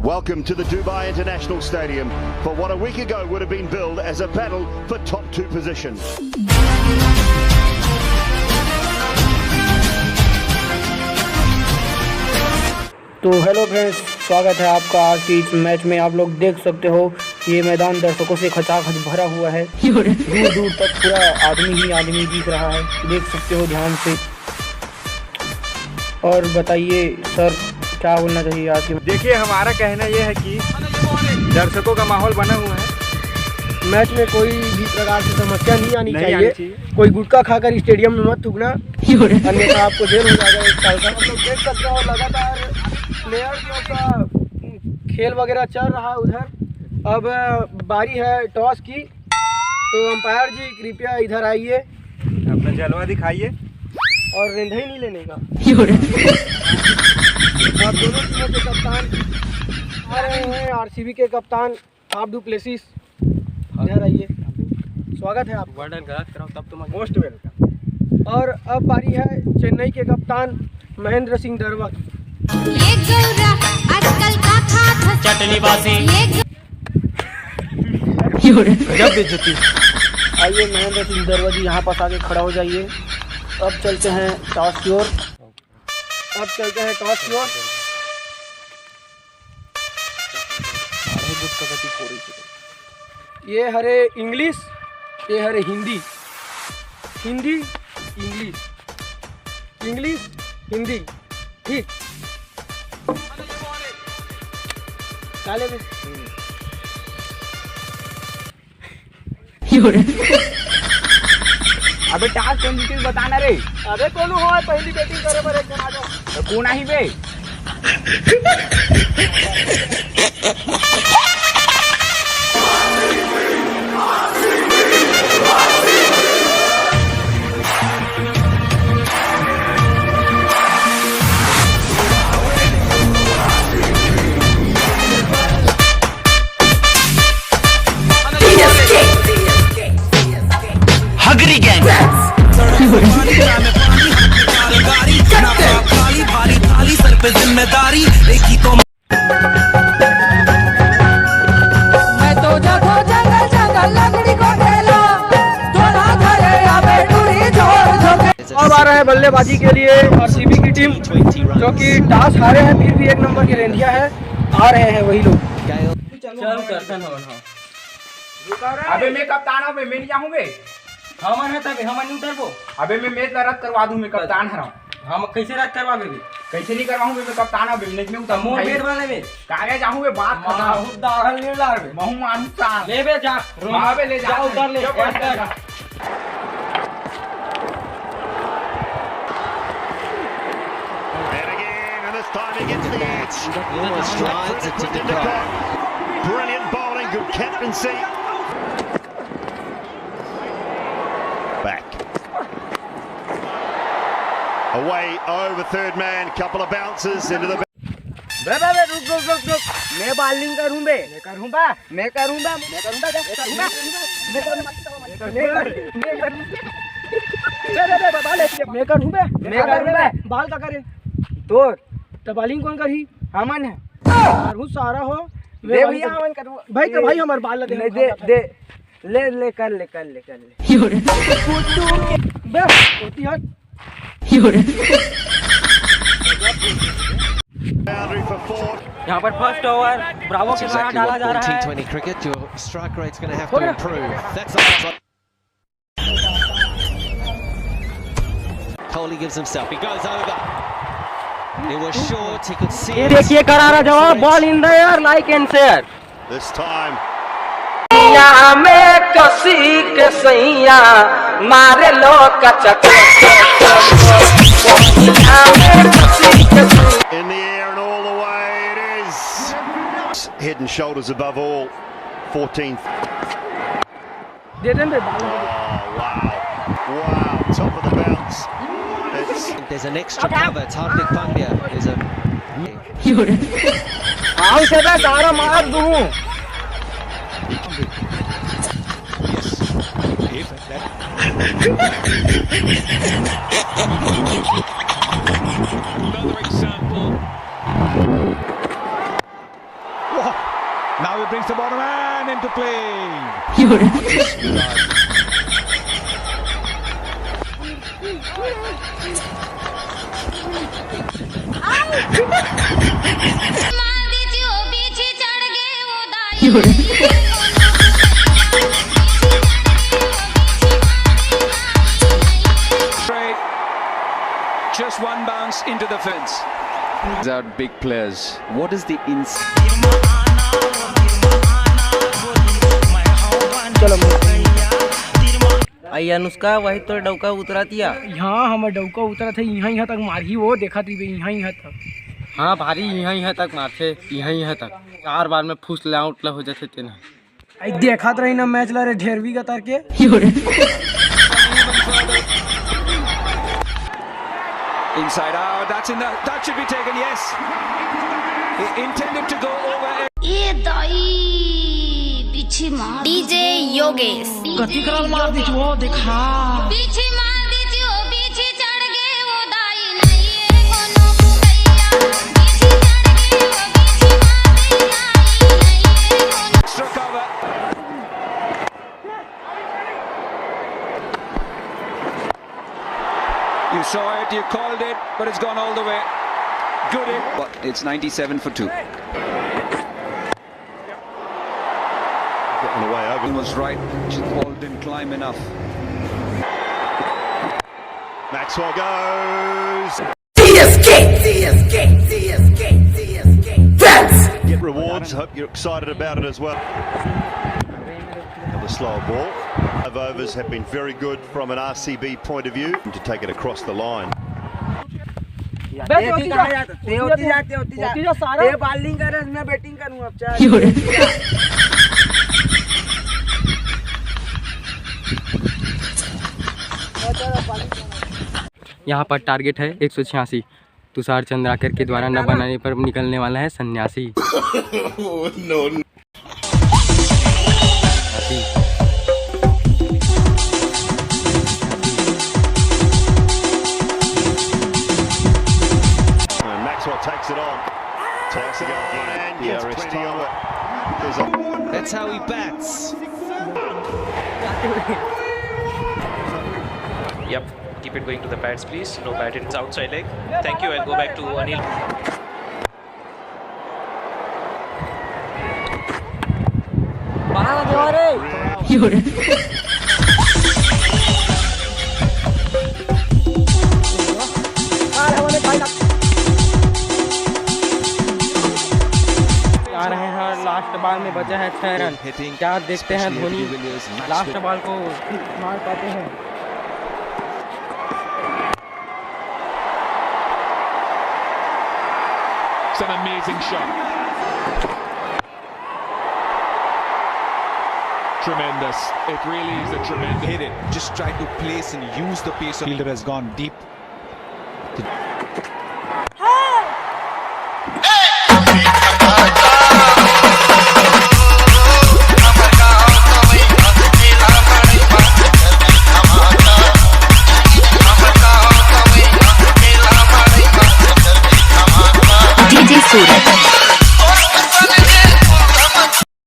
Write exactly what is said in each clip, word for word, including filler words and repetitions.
Welcome to the Dubai International Stadium for what a week ago would have been billed as a battle for top two position. तो hello friends, स्वागत है आपका आज की इस match में। आप लोग देख सकते हो, ये मैदान दर्शकों से खचाखच भरा हुआ है। दूर दूर तक पूरा आदमी ही आदमी दिख रहा है, देख सकते हो ध्यान से। और बताइए सर, क्या बोलना चाहिए आज के? देखिए, हमारा कहना यह है कि दर्शकों का माहौल बना हुआ है। मैच में कोई भी प्रकार की समस्या नहीं आनी नहीं चाहिए। आनी चाहिए। कोई गुटखा खाकर स्टेडियम में मत थूकना, अन्यथा आपको जेल हो जाएगा एक साल का। हम लोग देख सकते हो, लगातार प्लेयर्स लोग का खेल वगैरह चल रहा है उधर। अब बारी है टॉस की, तो अंपायर जी कृपया इधर आइए अपना जलवा दिखाइए। और रेंधई नहीं लेने का। आप दोनों टीमों के कप्तान आ रहे हैं, आरसीबी के कप्तान फाफ डुप्लेसिस, इधर आइए, स्वागत है आपका। वर्णन गलत कराओ तब तो मोस्ट वेलकम। और अब बारी है चेन्नई के कप्तान महेंद्र सिंह दरवा की। ये गौरा आजकल का खात हस चटनी बासी ये ग- गजब बेइज्जती। आइए महेंद्र सिंह दरवा जी, यहाँ पास आके खड़ा हो जाइए। अब चलते हैं टॉस की ओर। अब चलते हैं टॉस की ओर। ये हरे इंग्लिश, ये हरे हिंदी, हिंदी इंग्लिश, इंग्लिश हिंदी, ठीक। काले में अबे टास कौन जीती बताना रे। अबे कोनो हो, पहली बैटिंग करे पर एक जना आ जाओ। तो कौन आई बे? हगरी गैंग भारी थाली थाली सर पे जिम्मेदारी। एक ही तो अब आ रहा है बल्लेबाजी के लिए आरसीबी की टीम, जो कि टॉस हारे हैं फिर भी एक नंबर के रेंधिया है। आ रहे हैं वही लोग। अबे मैं कप्तान हूँ बे, मैं नहीं जाऊँ बे। हमन ह तबे हमन नहीं उतरबो। अबे मैं मैच ला रद्द करवा दूँ, मैं कप्तान हरा हूँ। हम कैसे रद्द करवाबे बे? कैसे नहीं करवाऊँ बे, मैं कप्तान हूँ बे, मैच में त उतर मोर बेट वाले बे। कारे जाऊँ बे, बात खत्म। माहू दाहल नहीं लार बे। महू मानू सार। ले बे जा। हाँ बे, ले जा। जा उतर ले। जा, उतर जा। And again, and this time he gets the edge. Almost drives it to Dicot. Brilliant bowling, good captaincy. Back. Away over third man, couple of bounces into the बे, बे, बे, रुक, रुक, रुक, रुक। मैं बॉलिंग करूँ बे। मैं करूँ बा। मैं करूँ बा। मैं करूँ बा। मैं करूँ बा। मैं करूँ बा। मैं करूँ बा। बे, बे, बे, बे, बॉल ऐसे। मैं करूँ बे। मैं करूँ बे। बॉल का करे? तोर। तो बॉलिंग कौन करही? हमन है। करूँ सारा हो। दे भैया, हमन करूँ। भाई, तो भाई हमारे बॉल दे, नहीं, हम दे, खाता दे। ले, ले, कर ले, कर ले, कर ले। बे, होती है। Boundary for four. यहाँ पर फर्स्ट ओवर ब्रावो के द्वारा डाला जा रहा है। T twenty cricket, your strike rate's going to have to improve. That's the last one. Kohli gives himself. He goes over. He was short. He could see ये it. देखिए करारा जवाब, ball in the air, like and share। This time, दुनिया में कसी के सैया मारे लो कचक। दुनिया में कसी के सैया। in the air and all the way it is. Head and shoulders above all. fourteenth. दे दे बे, ball. Oh, wow. Wow, top of the bounce. It's There's an extra cover. Hardik Pandya is a. आओ से बे, सारा मार दूँ। Another example. Now he brings the bottom hand into play. Straight. Just one bounce into the fence. These are big players. What is the ins- चलो। आई अनुष्का, वही तो डौका उतरतिया। हाँ, हमर डौका उतरत हे, इहाँ, इहाँ तक मारही वो, देखत रहिबे, इहाँ, इहाँ तक। हाँ भारी, इहाँ, इहाँ तक मारथे, इहाँ, इहाँ तक। चार बार में फुस ले आउट ल हो जाथे तेन ह। आई देखत रही ना मैच ला रे, ढेरवी का तार के। Inside out, that's in the, that should be taken, yes. He intended to go over. ए दाई, पीछे मार DJ योगेश। कति करल मार दी वो, देखा। पीछे मार दी वो, पीछे चढ़ गए वो दाई, नहीं ये कोनो गैया। पीछे चढ़ गए वो, पीछे मार दी दाई, नहीं ये कोनो Extra cover. You saw it, you called it, but it's gone all the way. Good hit. But it's ninety-seven for two. Getting away over. Was right. Ball didn't climb enough. Maxwell goes. C S K, C S K, C S K, C S K. That's Get rewards. Hope you're excited about it as well. Another slow ball. Five overs have been very good from an R C B point of view to take it across the line. बस होती जा, होती जा, होती जा, सारा। ये bowling कर, मैं batting करूँ अब, चल। यहाँ पर टारगेट है एक सौ छियासी। तुषार चंद्राकर के द्वारा न बनाने पर निकलने वाला है सन्यासी। Maxwell takes it on. Takes it on again. Gets plenty of it. That's how he bats. Yep. Keep it going to the pads, please. No bat, it's outside leg. Thank you. I'll go back to Anil. आ रहे हैं, last ball में बचा है छह रन। क्या देखते हैं धोनी लास्ट बॉल को मार पाते हैं। It's an amazing shot. Tremendous. It really is a tremendous. Hit it. Just try to place and use the pace. Fielder has gone deep. DJ सूरज।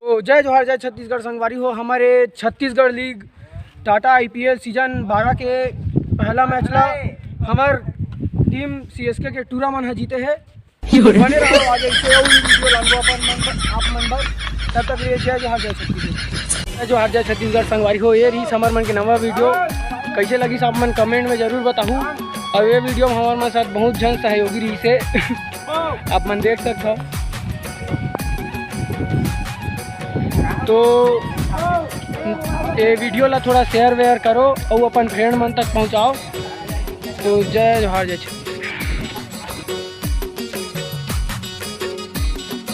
तो जय जोहार, जय छत्तीसगढ़ संगवारी हो। हमारे Chhattisgarh league Tata IPL season बारह के पहला मैच ला हमर टीम सीएसके के टूरा मन ह जीते हे। बने रहो आगे, इसे अउ वीडियो लानबो अपन मन बर, आप मन बर। तब तक लिए जय जोहार, जय छत्तीसगढ़। जय जोहार, जय छत्तीसगढ़ संगवारी हो। ये रही हमर मन के नवा वीडियो। कैसे लगिस आप मन कमेंट में जरूर बताहू। और ये वीडियो में हमर मन साथ बहुत झन सहयोगी रहिसे। आप मन देख सकत हो। तो ये वीडियो ला थोड़ा शेयर वेयर करो और अपन फ्रेंड मन तक पहुँचाओ। तो जय जोहार, जय छत्तीसगढ़।